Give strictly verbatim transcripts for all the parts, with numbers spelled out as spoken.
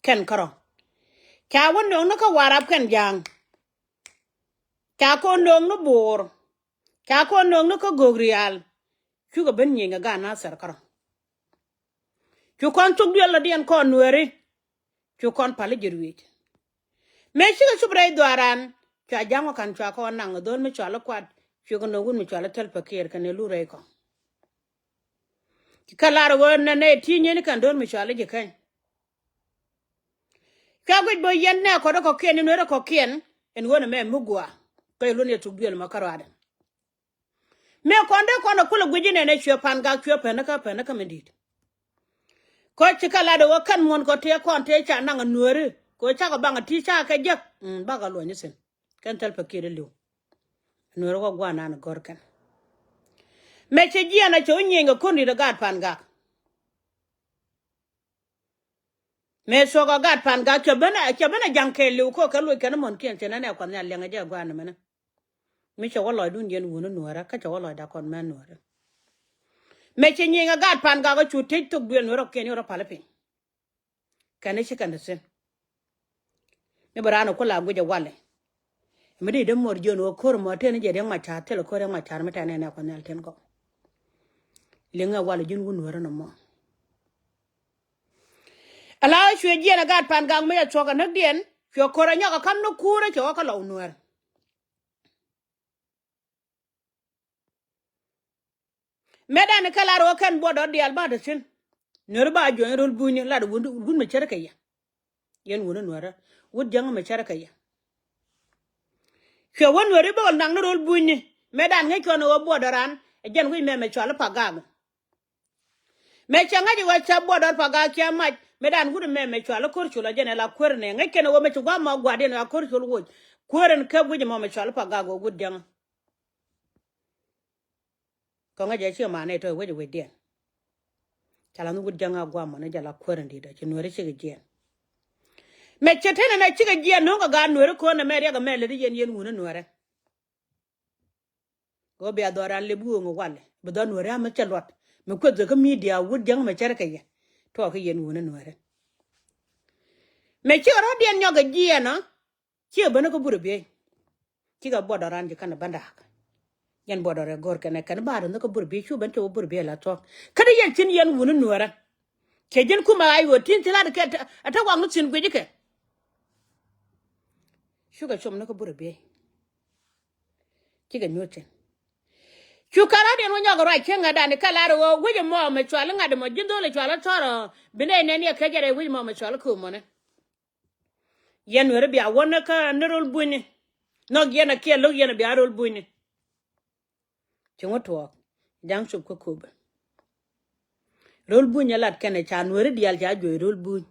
kɛn kärɔ̱. Ca wä nööŋni kä Warap kɛn Ja̱a̱ŋ. Ca kɔn nööŋni Bo̱o̱r. Ca kɔn nööŋni kä Gogrial. Cukɛ ben nyieny kɛ gaat Nathir kärɔ̱. Cu kɔn thuk duël lɔdiɛn kɔn Nuääri. Cu kɔn pal i̱ ji̱ ruëëc. Mëë cikɛ cup rɛy dhuaaran, cua Ja̱a̱ŋ wä ka̱n cua kɔn naŋ ɛ dho̱l mi cɔal i̱ Kuat, cuɛ kɛ nööŋ wut mi cɔal i̱ Thɛl Pakiɛɛr kɛnɛ Lul rɛy kɔn. Ci kɛ lar ɛ ɣöö nɛnɛ ɛ ti̱i̱ nyieny kɛn dho̱l mi cɔal i̱ Ji̱käny. Cua guic bä yɛn nɛ kɔt ɛ kɔ̱kiɛn, in Nuäärä kɔ̱kiɛn, in ɣöö nɛmɛ mi gɔaa. Kä ilun yɛ thuk duël mɔ kä ruaadɛ. Mëë kɔn dee kɔn ɛ kulɛ guic inɛnɛ cuɛ Pangak cuɛ Pänikä, Pänikä mi di̱i̱t. Kä ci kɛ lat ɛ ɣöö kɛn muɔ̱n kɔ tëë kɔn tëë ca naŋ ɛ Nuääri kɛ ɣöö cakɔ baŋ ɛ ti̱i̱ cakɛ jek. Mm, bakɔ luɔ̱ny ithin. Kɛn Thɛl Pakiɛɛr iliw. Nuääri wä guanan ɛ gɔ̱r kɛn. Mëë ci jiɛn ɛ cɛ wä nyieny kɛ ko̱n di̱t ɛ gaat Pangak. Mëë thuɔ̱k ɛ gaat Pangak cɛ ben ɛ, cɛ ben ɛ ja̱ŋ kɛɛliw kɛ kɛ loc kɛn muɔ̱nkiɛn cɛ nɛn ɛ kuath nhial liɛŋɛ jɛ ɛ gua̱a̱n ɛmɛnɛ. Mi cɛ wä lɔcdun yɛn wuni Nuäärä kä cɛ wä lɔcda kɔn mɛn Nuäärä. Mëë ci nyieny ɛ gaat Pangak ɛ cu tëc thok duël Nuäärä kɔ̱kiɛn i̱ rɔ pal i̱ piny. Kɛn i̱ ci kɛn te thi̱n. Mi bi raan ɛ ku la guic ɛ walɛ. Mi di dee muɔr jiön ɣöö ko̱r mɔ tëë ni jɛ Riɛk Macar thilɛ ko̱r Riɛk Macar mi tɛn nɛn ɛ kuath nhial tɛn gɔw. Liŋɛ walɛ ji̱n wun Nuäärä nɔmɔ. Ala ɣä cuɛ jiɛn ɛ gaat Pangak mi cɛ thuɔ̱k ɛ näkdiɛn cuɛ ko̱r ɛ nyɔk ɛ ka̱m ni kuurä cɛ ɣɔ̱k kä Lɔw Nuäär. Mëë dan kɛ lar ɣöö kɛn buɔdɔr diaal ba te thi̱n. Nuäärä ba juɔ̱ny ro̱l bunyni lat wut, wut mi cärä kɛ yɛ. Yɛn wuni Nuäärä wut Jiäŋä mi cärä kɛ yɛ. Cuɛ wä Nuääri bä kɛ naŋ ni ro̱l bunyni mëë dan ŋäc kɔn ɣöö buɔdɔr ran ɛ jɛn wi̱c mɛmɛ cɔal i̱ Pagak. Mëë cɛ ŋäc i̱ ɣöö cɛ buɔdɔr Pagak cɛ mac mëë dan wut mɛmɛ cɔal i̱ Ko̱r Col ɛ jɛn ɛ la kuäär nɛ ŋäc kɛn ɛ ɣöö mɛ ci gua̱a̱th mɔ gua̱a̱rdiɛn ɣöö Ko̱r Col woc kuäär in kɛ wi̱c mɔ mɛ cɔal i̱ Pagak ɣöö wut Jiäŋä. Kɔŋä jɛ ciɛ manɛ tɔ wec wecdiɛn. Ca la ni wut Jiäŋä guamɔ ni jɛ la kuäär in di̱t ɔ ci Nuääri cikɛ jiɛn. Mɛ cɛ tenɛ nɛ cikɛ jiɛn no̱o̱ŋ kɛ gaat Nuääri ko̱n nɛ mɛ riɛk ɛmɛ lät i̱ yɛn yɛn wuni Nuäärä. Ɣöö bia dhɔran lep ɣööŋ ɛ walɛ bi dhɔr Nuääri amä cɛ luɔt mi kueth kä midia wut Jiäŋä mɛ cärä kɛ yɛ. Tuɔɔk kä yɛn wuni Nuäärä. Mɛ cikɛ rɔ̱diɛn nyɔk kɛ jiɛn ɔ. Cikɛ ben kä Burɛ Biey. Cikɛ buɔdɔr ran ji̱ kɛn ɛ ben da̱a̱k. Yɛn buɔdɔr ɛ go̱r kɛn ɛ kɛn bar ni kä Burɛ Biey cu ben cɛ wä Burɛ Biey la thuɔ̱k. Kä di yɛn cin yɛn wuni Nuäärä. Cɛ ji̱n kumɛ ɣa̱c ɣöö tin ci lat kɛ ɛ te waŋ ni thi̱n guic ikɛ. Cukɛ com ni kä Burɛ Biey. Cikɛ nyuɔ̱th cin. Cu kärɔ̱diɛn wä nyɔk ruac cieŋ ŋädan i̱ kɛ lar ɣöö wi̱c ɛmɔ mɛ cual i̱ ŋa̱t ɛmɔ ji̱n dho̱l ɛ cual i̱ tɔ̱rɔ bi nɛy nɛn yɛ kecɛ rɛy wi̱c ɛmɔ mɛ cual i̱ köömɔni. Yɛn Nuääri bia wä ni kä ni ro̱l bunyni. Nhɔk yɛn a kiɛ lo̱k yɛn a bia ro̱l bunyni. Ci ŋut tuɔɔk ja̱ŋ cop kä köpɛ. Ro̱l buny ɛ lat kɛnɛ ca Nuääri diaal ca juɔc ro̱l buny.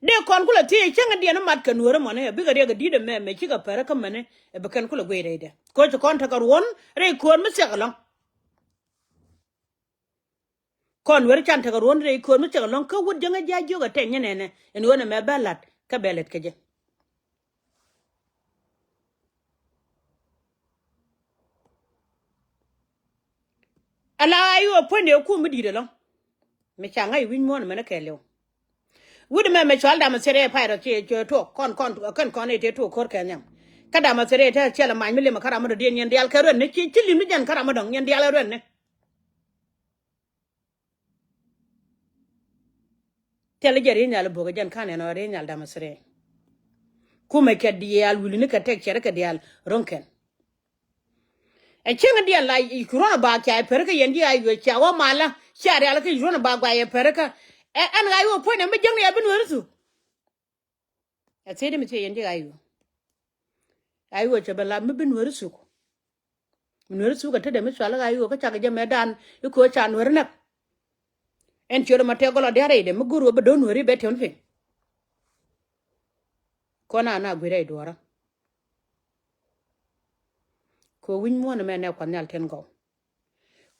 Dee kɔn kulɛ thiec cäŋ in diɛn in mat kɛ Nuääri mɔni ɛ bikɛ riɛk ɛ di̱t ɛmɛ mɛ cikɛ pärä kä mɛni ɛ bi kɛn kulɛ guic rɛydɛ. Koci kɔn tekɛ ruɔ̱n rɛy köör mi thiak ɛlɔ̱ŋ. Kɔn Nuääri can tekɛ ruɔ̱n rɛy köör mi thiak ɛlɔ̱ŋ kä wut Jiäŋä ji̱ a jiök ɛ tɛny nyinɛnɛ in ɣöö nɛmɛ bɛ la̱t kä bɛ lät kɛ jɛ. Ala ɣa̱c ɣöö puɔ̱nydɛ kum mi di̱i̱t ɛlɔ̱ŋ. Mi ca ŋa̱c wi̱c muɔ̱ɔ̱n mɛn kɛɛliw. Wut mɛ mɛ cual dam thiriɛ payrɔ ci ci tuɔk kɔn kɔn kɛn kɔn i̱ tëë tuɔk ko̱r kɛ nhiam. Kä dam thiriɛ te ciɛl mac mi lim kä ram mi dɔ̱diɛn yɛn diaal kɛ ruɛn ni ci ci lim ni jɛn kä ram mi dɔ̱ŋ yɛn diaal ruɛn ni. Thil jɛ ri̱i̱nyal bo̱k jɛn ka̱n ɛn ɔ ri̱i̱nyal dam thiriɛ. Kumɛ kɛ diaal wuli ni kɛ tɛk cɛr kɛ diaal ro̱ŋ kɛn. Ɛ cieŋ diɛn la i̱ kurɔn a ba cia i̱ pɛrikä yɛn di a yuɔ cia wä malä cia rial kä i̱ kurɔn a ba gua yɛ pɛrikä. Ɛ ɛn ɣa̱c wä puɔ̱ny ɛn bi jäŋ ni ɛ bi Nuääri thuk. Ɛ thiecdä mi thiec yɛn di ɣa̱c wä. Ɣa̱c wä cɛ bɛ la mi bi Nuääri thuk. Mi Nuääri thuk ɛ tetdɛ mi cual ɣa̱c wä kä cakɛ jɛ mɛtdan i̱ köö ca Nuääri näk. Ɛn ciöt ɛmɔ tɛk gɔlɔ dia̱r rɛydɛ mi go̱r wä bɛ do̱r Nuääri bɛ tiɛm piny. Kɔn a na gui̱r rɛy duɔ̱ɔ̱rä. Kɛ wi̱c muɔ̱ɔ̱n ɛmɛ nɛ kuath nhial tin gɔw.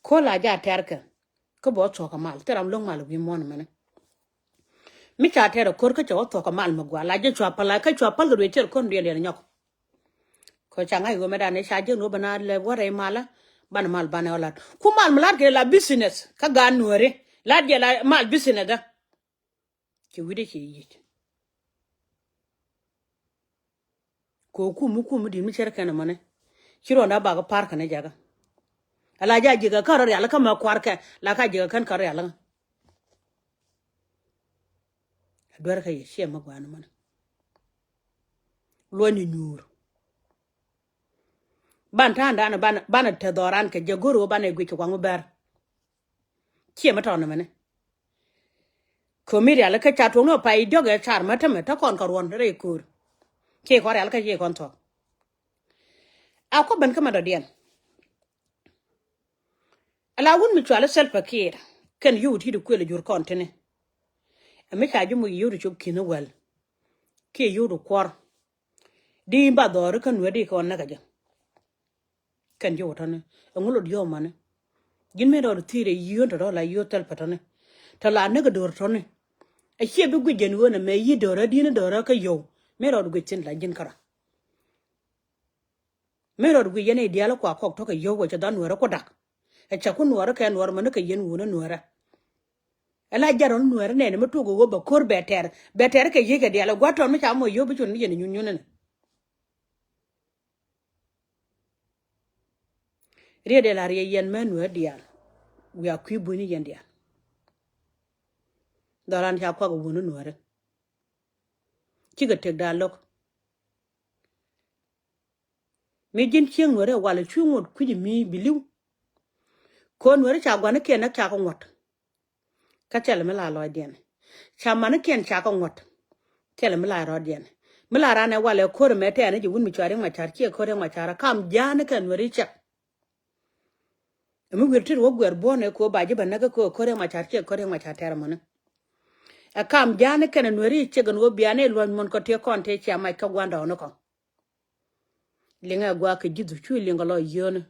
Ko̱l a ja tɛrkɛ kä bɛ wä thuɔ̱k kɛ mal thil ram lo̱ŋ mal wi̱i̱ muɔ̱ɔ̱n ɛmɛnɛ. Mi ca tɛr ɛ ko̱r kä cɛ wä thuɔ̱k kɛ mal mi gɔaa la jɛ cua päl la kä cua päl kɛ duëë cɛr ko̱n diɛn diɛn nyɔk. Kɛ ca ŋa̱c ɣöö mɛ dan ɛ ca jiɛn ɣöö bɛ na lɛ wä rɛy malä banɛ mal banɛ wä lat ku mal mi lat kɛ la business kä gaat Nuääri. Lat jɛ la mal business dä. Ci wi̱dɛ ci yic. Ko kum mi kum mi di̱t mi cär kɛn ɛmɔni. Ci ruɔ̱n da bak par kɛn ɛ jakä. Ala ja jikä kän rɔ rial kä mɛ kuar kɛ la ka jikä kän kän rɔ rial kä. Duer kɛ yɛ ciɛ mɛ guan mɔni. Luɔny ni nyuur. Ban ta̱a̱ dan ban ban te dhɔran kɛ jɛ go̱r wä ban ɛ guic kɛ waŋ mi bɛr. Ciɛ mɛ tɔn mɛni. Ko̱mi rial kä ca tuɔŋ ni wä pay diɔk ɛ car mɛ tämɛ tä kɔn kɛ ruɔn rɛy ko̱r. Ciɛ kɔn rial kä ciɛ kɔn thuɔk. A kuɔ ben kä mɛ dɔ̱diɛn. Ala wun mi cuali Salva Kiir kɛn yio̱w ti di kuël jur kɔn tini. Ɛ mi ca ji̱ muc yio̱w di cop ki̱n wäl. Kiɛ yio̱w di kuɔr. Di ba dhɔri kä nuɛ di kɔn näk a jɛ. Kɛn ji̱ wä tɔni ɛŋu lot yio̱w mani. Ji̱n mi rɔɔd thi̱i̱r ɛ yio̱w tɔtɔ la yio̱w Salva tɔni. Tɔ la näk a do̱r tɔni. Ɛ ciɛ bi guic jɛn ɣöö nɛ mɛ yi do̱rä di̱n do̱rä kä yio̱w. Mi rɔɔd guic thin la ji̱n kärɔa. Mi rɔɔd guic yɛn i̱ diaal kua kɔk tɔ̱ kɛ yio̱w wä cɛ dhɔn nuɛrä ku dak. Ɛ cɛ ku nuɔrä kɛ nuɔr mani kɛ yɛn wunä nuɛrä. Ɛ la jarɔn nuɛrä nɛɛni mi tuk ɣöö bɛ ko̱r bɛ tɛr bɛ tɛr kɛ yiëë kɛ diaal ɛ gua̱t tɔn mi ca mɔ yio̱w bi cun mi yɛn inyun nyun ɛnɛ. Riet dee la riet yɛn mɛ nuɛɛr diaal. Wiaa kui̱ bunyni yɛn diaal. Dhɔran ca kuak wuni nuɛɛri. Cikɛ tek daa lo̱k. Mi ji̱n cieŋ nuɛɛri walɛ cuŋ ŋot kui̱c mi biliw. Ko̱ nuɛɛri ca gua̱nikiɛn näk ca kɛ ŋuɔ̱t. Kä thilɛ mi la lɔcdiɛn. Ca manikiɛn ca kɛ ŋuɔ̱t. Thilɛ mi la rɔ̱diɛn. Mi la ran ɛ walɛ ko̱r ɛmɛ tɛɛni ji̱ wun mi cuari ŋuacar ciɛ ko̱r ɛ ŋuacar ɛ kam ja̱a̱ni kɛ nuɛri cɛk. Ɛ mi wi̱r tit wä guɛr buɔ̱n ɛ ko̱ ba ji̱ bä näk ɛ ko̱ ko̱r ɛ ŋuacar ciɛ ko̱r ɛ ŋuacar tɛɛr ɛmɔni. Ɛ kam ja̱a̱ni kɛn ɛ nuɛri cɛk ɛn wä biani luɔ̱ny muɔ̱n kɔ tiɛ kɔn tëë cia mac kä gua̱ndɔɔni kɔ. Liŋɛ ɛ gua̱a̱k kɛ ji̱ dhuc cu liŋ kɛ lɔ yio̱o̱ni.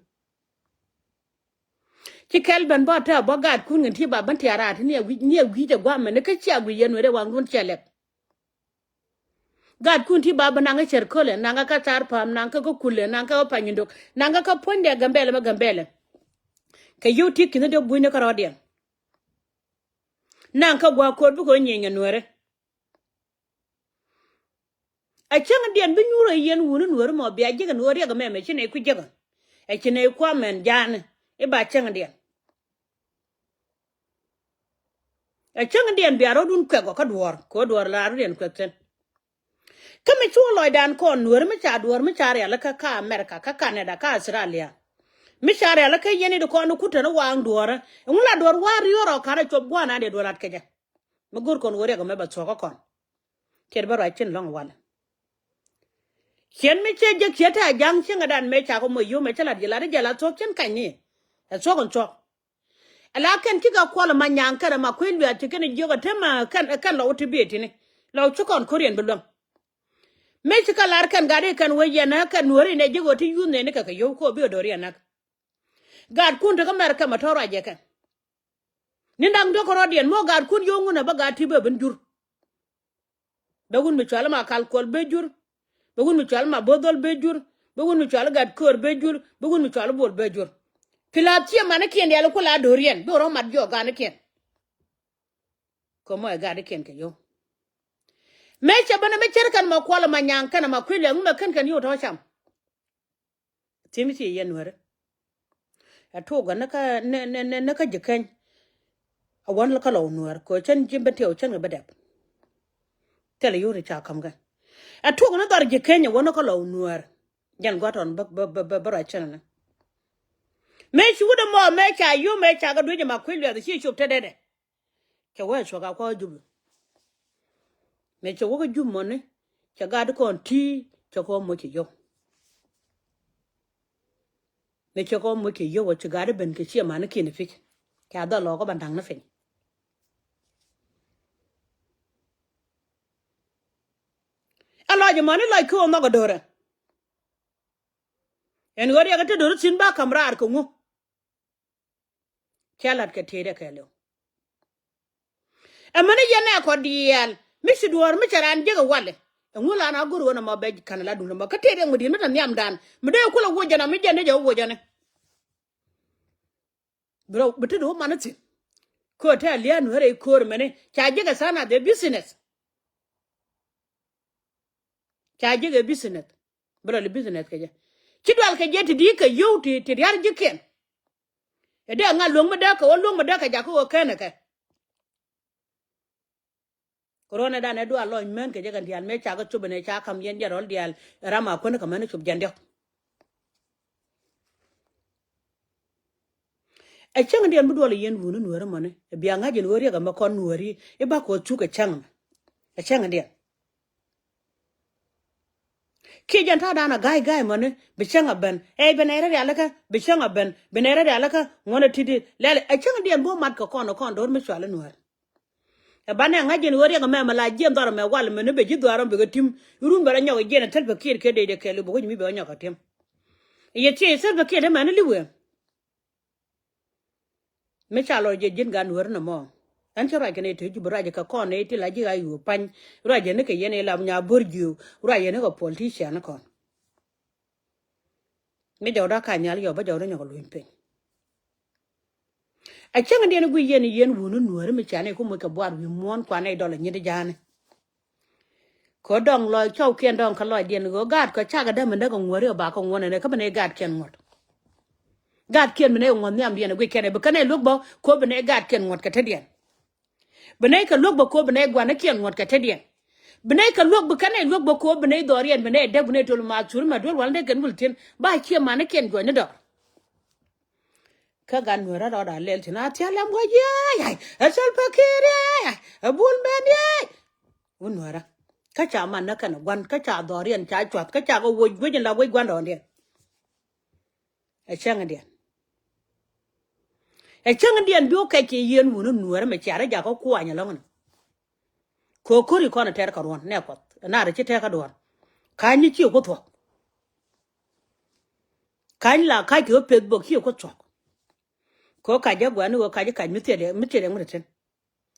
Ci kɛl ben bä tɛ bä gaatkun ŋin ti ba ben tiarat ni a wi̱c ni a wi̱c a guamɛ ni kä cia guic yɛn were waŋdun cia lɛp. Gaatkun ti ba ben naŋ kä cɛr kölɛ naŋ kä car pam naŋ kä kä kulɛ naŋ kä kä pany indok naŋ kä kä puɔ̱nydɛ gambɛlɛ mɛ gambɛlɛ. Kɛ yio̱w ti ki̱n dee buny ni kä rɔɔdiɛn. Naŋ kä gua̱a̱k ko̱r bikɛ wä nyieny ɛ nuɛrɛ. Ɛ cäŋdiɛn bi nyuur ɛ yɛn wuni nuääri mɔ bia ji̱k ɛ nuääri riɛk ɛmɛ mɛ ci nɛy ku jiäk ɛ. Ɛ ci nɛy kua̱r mɛn ja̱a̱ni i̱ ba cäŋdiɛn. Ɛ cäŋdiɛn bia rɔ̱dun kuɛk ɔ kä duɔ̱ɔ̱r kɛ ɣöö duɔ̱ɔ̱r la rɔ̱diɛn kuɛk thi̱n. Kä mi cu lɔcdan kɔn nuääri mi ca duɔ̱ɔ̱r mi ca rialikä kä America kä Canada kä Australia. Mi ca rialikä yɛn i̱ di kɔn i̱ kut tɛn i̱ waaŋ duɔ̱ɔ̱rä ɛŋu la duɔ̱ɔ̱r wa̱a̱ riöör ɔ ka̱n ɛ cuɔp gua̱a̱r naan dee duɔ̱ɔ̱r lat kɛ jɛ. Mi go̱r kɔn wä riɛk ɛmɛ bɛ thuɔ̱k kä kɔn. Tiɛt bä ruac cin lɔ̱ŋ walɛ. Ciɛn mi ciɛ jek ciɛ tɛ a ja̱ŋ cieŋädan mëë cakɔ moc yio̱w mëë cä lat jiɛ lat jiɛ lat thuɔ̱k cin kany ni. Ɛ thuɔ̱k in thuɔ̱k. Ɛ la kɛn cikɛ kuɔl ma nyaŋ kɛn ma kui̱ luɛth ti kɛn jiök ɛ te ma kɛn kɛn lɔw ti biɛ tini. Lɔw ci kɔn ko̱riɛn bi luäŋ. Mëë ci kɛ lar kɛn gat i̱ kɛn wec yɛn ɛ kɛn nuääri nɛ jiök ɛ ti yuuth nɛni kɛ kɛ yio̱w ko̱ bi ɛ do̱riɛn näk. Gaatkun te kä mɛr kɛ ma tɔ̱ ruac jɛ kɛn. Ni da̱ŋ diɔ̱k kärɔ̱diɛn muɔ gaatkun yio̱w ŋun ɛ bä gaat ti bä ben jur. Bɛ wun mi cuali ma kal kuɔl bɛ jur. Bɛ wun mi cuali ma bo̱dhɔl bɛ jur. Bɛ wun mi cuali gat köör bɛ jur. Bɛ wun mi cuali bol bɛ jur. Pi la thiɛ manikiɛn diaal ku la do̱riɛn bi rɔ mat jɔɔk ganikiɛn. Kɛ mɔ ɛ ganikiɛn kɛ yio̱w. Mëë cɛ bänä mi cär kɛn ma kuɔl ma nyaŋ kɛn ma kui̱ lɛŋ mi mɛ kɛn kɛn yio̱w tɔ̱ cam. Thi̱n ci yɛn nuääri. Ɛ tuɔɔk ɛ ni kä ni ni ni kä ji̱ keny. Ɛ wän kä lɔw nuäär kɛ cän ji̱ ben tiɛw cän kɛ bä dɛp. Thilɛ yio̱w ti ca käm kɛ. Ɛ tuɔɔk ni dhɔr ji̱ keny ɛ wän kä lɔw nuäär. Jɛn gua̱t tɔn bä bä bä bä ruac cän ni. Mëë ci wut ɛmɔ mëë ca yio̱w mëë ca kɛ duec ɛma kui̱ luɛth ci cop te dɛdɛ. Cɛ wee cuɔk a kua̱ jup. Mëë cɛ wä kä jup mɔni cɛ gat kɔn ti cɛ kɔn moc cɛ yio̱w. Mëë cɛ kɔn moc cɛ yio̱w cɛ gat ben kɛ ciɛ mani kiɛn pi̱c. Cɛ a dhɔl lɔɔk kä ban da̱ŋ ni piny. Ɛ lɔc mɔni lɔc ki wä nhɔk ɛ do̱rɛ. Ɛn ɣöö riɛk te do̱r thi̱n ba ka̱m raar kɛ ŋu. Cɛ lat kɛ tëëdɛ kɛɛliw. Ɛmɛni yɛn ɛ kɔ diɛɛl mi ci duɔ̱ɔ̱r mi cɛ raan jek ɛ walɛ. Ɛŋu lan a go̱r ɣöö nɔmɔ bɛ ka̱n la duundä mɔ kä tëëdɛ ŋudi̱n mi te nhiamdan mi dee kulɛ woc jɛn ɔ mi jɛn ni jɛ woc jɛn ni. Bi rɔ bi te do̱r man ni thi̱n. Kɛ ɣöö te a lia̱a̱ Nuäärä i̱ ko̱o̱r mɛni ca ji̱ kɛ sana dhɛ business. Ca ji̱ kɛ business. Bi rɔli business kɛ jɛ. Ci dual kɛ jɛ ti di̱i̱t kɛ yio̱w ti, ti ria̱r ji̱kiɛn. Ɛ dee ŋa luäŋ mi dee kɛ wä luäŋ mi dee kɛ jakä wä kenɛ kɛ. Kɛ ruɔ̱n ɛ danɛ dual lɔny män kɛ jɛ kɛn diaal mëë ca kɛ cop ɛn ɛ ca ka̱m yɛn jɛ rɔl diaal. Ram a kuäni kɛ män cop jɛn diɔ̱k. Ɛ cäŋdiɛn bi duɔl ɛ yɛn wuni Nuäärä mɔni. Ɛ bia ŋa̱c ɛn ɣöö riɛk ɛmɛ kɔn Nuääri i̱ bakɔ cuk ɛ cäŋ ɛmɛ. Ɛ cäŋdiɛn. Kiɛ jɛn ta̱a̱ da̱a̱n a ga̱a̱c ga̱a̱c mɔni bi cäŋ a ben. Ɛ ben ɛ rɛ̈t rialikä bi cäŋ a ben. Ben ɛ rɛ̈t rialikä ŋuɔ̱n a ti̱ti̱ lɛl ɛ cäŋdiɛn bi wä mat kɛ kɔn ɛ kɔn do̱r mi cual ɛ Nuäär. Ɛ banɛ ŋa̱c jɛn ɣöö riɛk ɛmɛ mɛ la jiɛn dhɔr ɛmɛ wal mɛn ni bɛ ji̱ dhuaar ɔm bikɛ ti̱m. Irun bɛ rɔ nyɔk ɛ jiɛn ɛ Salva Kiir kɛ dee dee kɛɛl i̱ bɛ wec mi bɛ rɔ nyɔk ɛ ti̱m. I̱ yɛ thiec Salva Kiir te mɛn ni li̱w ɛ. Mi ca lɔ jɛ ji̱n gan Nuäär nɔmɔ. Ɛn cä ruac kɛn ɛ te Jubɛ ruac kɛ kɔn ɛ ti la ji̱ a yuɔ pa̱ny. Ruac yɛn ni kɛ yɛn ɛ la nya bo̱r jiöök. Ruac yɛn ni kɛ politician kɔn. Mi jɔwdä ka nhial yɔ bä jɔwdä nyɔk luny piny. A cäŋ diɛn guic yɛn yɛn wuni Nuääri mi ca ni ku moc kɛ buar wi̱i̱ muɔ̱ɔ̱n kuan nɛy dɔl a nyit ja̱a̱ni. Kɛ dɔŋ lɔc cɔwkiɛn dɔŋ kä lɔcdiɛn ɣöö gaatkɔ cakɛ däm in däk a ŋuäri ɔ ba kɛ ŋuɔ̱n ɛn ɛ kä bi nɛy gaatkiɛn ŋuɔ̱t. Gaatkiɛn bi nɛy ŋuɔ̱t nhiamdiɛn ɛ guic kɛn ɛ bi kä nɛy luäk bä kɛ ɣöö bi nɛy gaatkiɛn ŋuɔ̱t kɛ tetdiɛn. Bi nɛy kɛ luäk bä ko̱o̱p bi nɛy gua̱nikiɛn ŋuɔ̱t kɛ tetdiɛn. Bi nɛy kɛ luäk bi kɛn nɛy luäk bä ko̱o̱p bi nɛy dhɔriɛn bi nɛy däk bi nɛy tol ma thuri ma duel wal nɛy kɛn wul thi̱n ba ciɛ manikiɛn juɔ̱cni dɔr. Kä gat Nuäärä rɔɔdɛ a lɛl thi̱n a thia̱l ɛm gua̱c yɛɛy ay ɛ Salva Kiir yɛɛy ay ɛ Bul Mɛn yɛɛy. Wä Nuäärä kä ca man nä kɛn ɛ gua̱n kä ca dhɔriɛn ca cua̱th kä ca kɛ woc guec in la guec gua̱ndɔɔŋdiɛn. Ɛ cäŋdiɛn. Ɛ cäŋdiɛn bi wä kɛc kɛ yien wuni Nuäärä mɛ cia rɔ jakä kuany ɛlɔ̱ŋni. Kɛ ko̱ri kɔn ɛ tɛr kɛ ruɔ̱n nɛ kuɔth ɛ nar ɛ ci tɛr kä duɔ̱ɔ̱r. Ka̱ny ni ci ku thuɔ̱k. Ka̱ny la ka̱c kɛ ɣöö peth bok ci ku thuɔ̱k. Kɛ ɣöö kac jɛ gua̱n ni ɣöö kac kac mi thiet mi thiet ɛŋ mi te thi̱n.